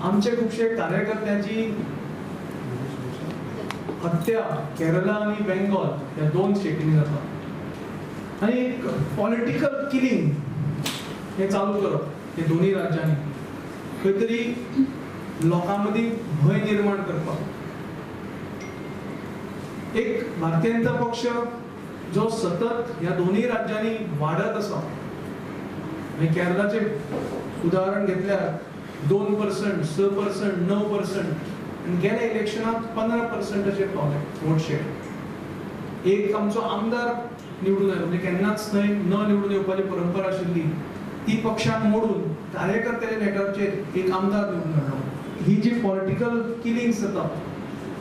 आमचे खुबशे कार्यकर्त्यांची हत्या केरला आनी बेंगॉल ह्या दोन स्टेटींनी जाता आनी एक पॉलिटिकल किलिंग हें चालू करप हे दोनूय राज्यांनी खंय तरी लोकां मदीं भंय निर्माण करपाक. एक भारतीय जनता पक्ष जो सतत ह्या दोनूय राज्यांनी वाडत आसा आनी केरलाचें उदाहरण घेतल्यार 2%, 6%, 9% आनी गेल्या इलेक्शनाक 15%चेर पावले वोट शेअर. एक आमचो आमदार निवडून आयलो, म्हणजे केन्नाच न्हय न निवडून येवपाची परंपरा आशिल्ली ती पक्षाक मोडून कार्यकर्त्याच्या नेटाचेर एक आमदार निवडून हाडलो. ही जी पॉलिटिकल किलिंग्स जाता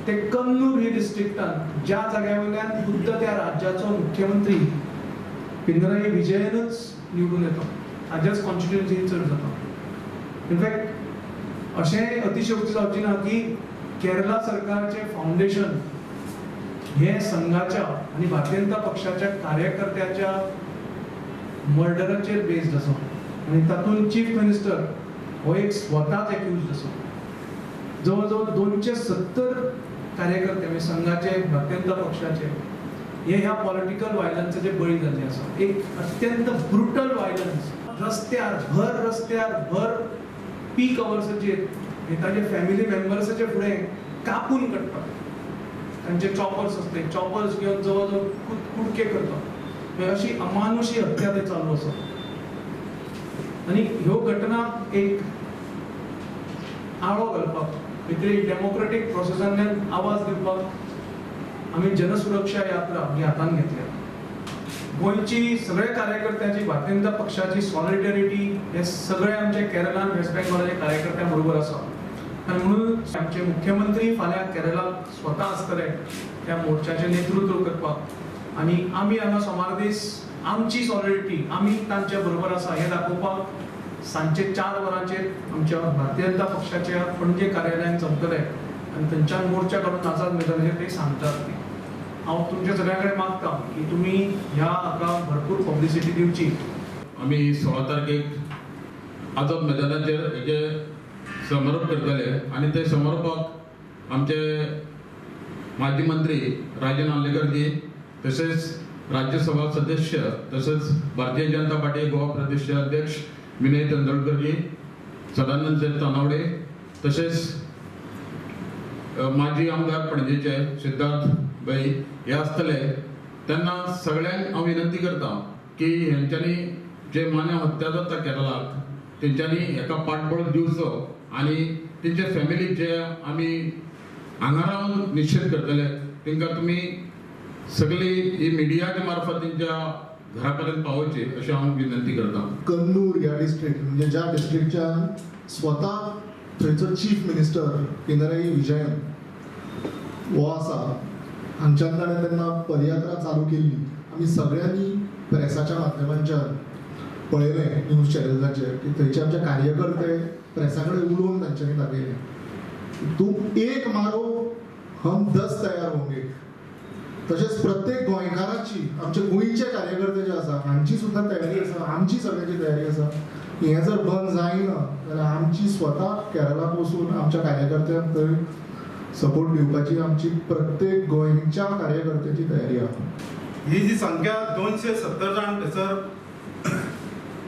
ते कन्नूर ही डिस्ट्रिक्टान ज्या जाग्या वयल्यान खुद्द त्या राज्याचो मुख्यमंत्री पिनराई विजयनच निवडून येता, हाज्याच कॉन्स्टिट्युएन्सीन चड जाता. इनफॅक्ट अशें अतिशयोक्ती जावची ना की केरला सरकारचें फावंडेशन हें संघाच्या आनी भारतीय जनता पक्षाच्या कार्यकर्त्याच्या मर्डराचेर बेस्ड आसा आनी तातूंत चीफ मिनिस्टर हो एक स्वताच एक्यूज्ड आसा. जवळ जवळ 270 कार्यकर्ते म्हणजे संघाचे, भारतीय जनता पक्षाचे हे ह्या पॉलिटिकल वायलन्साचे बळी जाल्ले आसा. एक अत्यंत ब्रुटल वायलन्स, रस्त्यार भर रस्त्यार भर पीक अवर्साचेर हे ताजे फॅमिली मेंबर्साचे फुडें कापून काडटा. तांचे चॉपर्स आसते, चॉपर्स घेवन जवळ जवळ कुडके करता. अशी अमानुशी हत्या ते चालू आसा आनी ह्यो घटना एक आळो घालपाक भितर एक डेमोक्रेटीक प्रोसेसांतल्यान आवाज दिवपाक आमी जनसुरक्षा यात्रा ही हातान घेतल्या. गोंयची सगळ्या कार्यकर्त्यांची भारतीय जनता पक्षाची सॉलिडॅरिटी हे सगळे आमचे केरलान वेस्ट बेंगॉलाचे कार्यकर्त्यां बरोबर आसा आनी म्हणून आमचे मुख्यमंत्री फाल्यां केरलाक स्वता आसतले त्या मोर्चाचें नेतृत्व करपाक आनी आमी हांगा सोमार दीस आमची सॉलिडिटी आमी तांच्या बरोबर आसा हें दाखोवपाक सांजचे 4 वरांचेर आमच्या भारतीय जनता पक्षाच्या पणजे कार्यालयान जमतले आनी थंयच्यान मोर्चा काडून आझाद मैदानाचेर ते सांगतात. हांव तुमच्या सगळ्यां कडेन मागता की तुमी ह्या हाका भरपूर पब्लिसिटी दिवची. आमी 16 तारखेक आझाद मैदानाचेर हेजे समारोप करतले आनी ते समारोपाक आमचे माजी मंत्री राजन आर्लेकरजी, तसेच राज्यसभा सदस्य, तसेच भारतीय जनता पार्टी गोवा प्रदेश अध्यक्ष विनय तेंडुलकरजी, सदानंद शेट तानावडे, तसेच माजी आमदार पणजेचे सिद्धार्थ भाई हे आसतले. तेन्ना सगळ्यांक हांव विनंती करता की हेंच्यांनी जे मानव हत्या जाता केरलाक तेंच्यांनी हेका पाठबळ दिवचो आनी तेंच्या फॅमिलीक जे आमी हांगा रावन निशेध करतले तेंकां तुमी सगळी ही मिडियाच्या मार्फत तेंच्या घरा पर्यंत पावोवची अशें हांव विनंती करता. कन्नूर ह्या डिस्ट्रिक्ट म्हणजे ज्या डिस्ट्रिक्टच्यान स्वता थंयचो चीफ मिनिस्टर पिनराई विजयन हो आसा, हांगच्यान ताणें तेन्ना पदयात्रा चालू केल्ली. आमी सगळ्यांनी प्रेसाच्या माध्यमांच्यान पळयलें न्यूज चॅनल्साचेर की थंयचे आमचे कार्यकर्ते प्रेसा कडेन उलोवन तांच्यांनी दाखयलें, तूं एक मारो हम 10 तयार होंगे. तशेंच प्रत्येक गोंयकाराची, आमचे गोंयचे कार्यकर्ते जे आसा हांची सुद्दां तयारी आसा, आमची सगळ्यांची तयारी आसा. हें जर बंद जायना जाल्यार आमची स्वता केरलाक वचून आमच्या कार्यकर्त्यांक थंय सपोर्ट दिवपाची आमची प्रत्येक गोंयच्या कार्यकर्त्याची तयारी आसा. ही जी संख्या 270 जाण थंयसर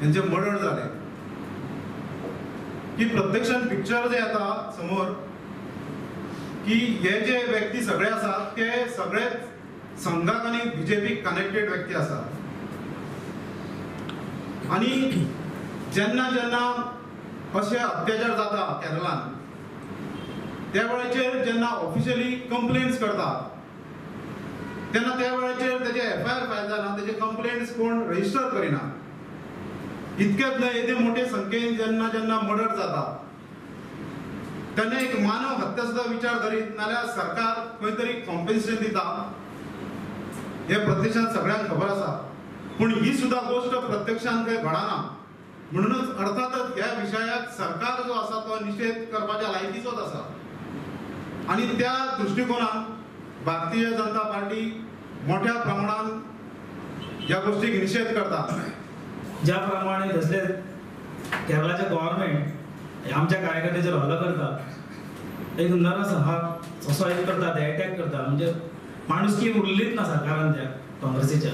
हेंचे मर्डर जाले की प्रत्यक्षान पिक्चर जे येता समोर की हे जे व्यक्ती सगळे आसात ते सगळेच संघाक आनी बीजेपीक कनेक्टेड व्यक्ती आसात. आनी जेन्ना जेन्ना अशे अत्याचार जाता केरलान त्या वेळाचेर जेन्ना ऑफिशियली कंप्लेंट्स करता तेन्ना त्या वेळाचेर तेजे एफआयआर फायल जायना, तेजे कंप्लेंट्स कोण रजिस्टर करिना. इतकेच न्हय, येदे मोठे संख्येन जेन्ना जेन्ना मर्डर जाता तेन्ना एक मानव हत्या सुद्दां विचार धरीत नाल्यार सरकार खंय तरी कॉम्पेन्सेशन दिता हें प्रत्यक्षांत सगळ्यांक खबर आसा. पूण ही सुद्दां गोश्ट प्रत्यक्षांत खंय घडना. म्हणूनच अर्थातच ह्या विशयाक सरकार जो आसा तो निशेध करपाच्या लायकीचोच आसा आनी त्या दृश्टिकोनान भारतीय जनता पार्टी मोठ्या प्रमाणान ह्या गोष्टीक निशेध करता. ज्या प्रमाणे जसले केरळाचे गव्हर्नमेंट आमच्या कार्यकर्त्याचेर हल्लो करता, एक नरसंहार असो एक करता, ते एटॅक करता, म्हणजे माणुसकी उरलीच ना सरकारान त्या काँग्रेसीच्या.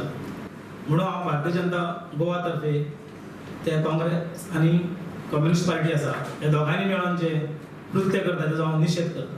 म्हणून हांव भारतीय जनता गोवा तर्फे ते काँग्रेस आनी कम्युनिस्ट पार्टी आसा ह्या दोगांनी मेळोन जे कृत्य करता तेजो हांव निशेध करता.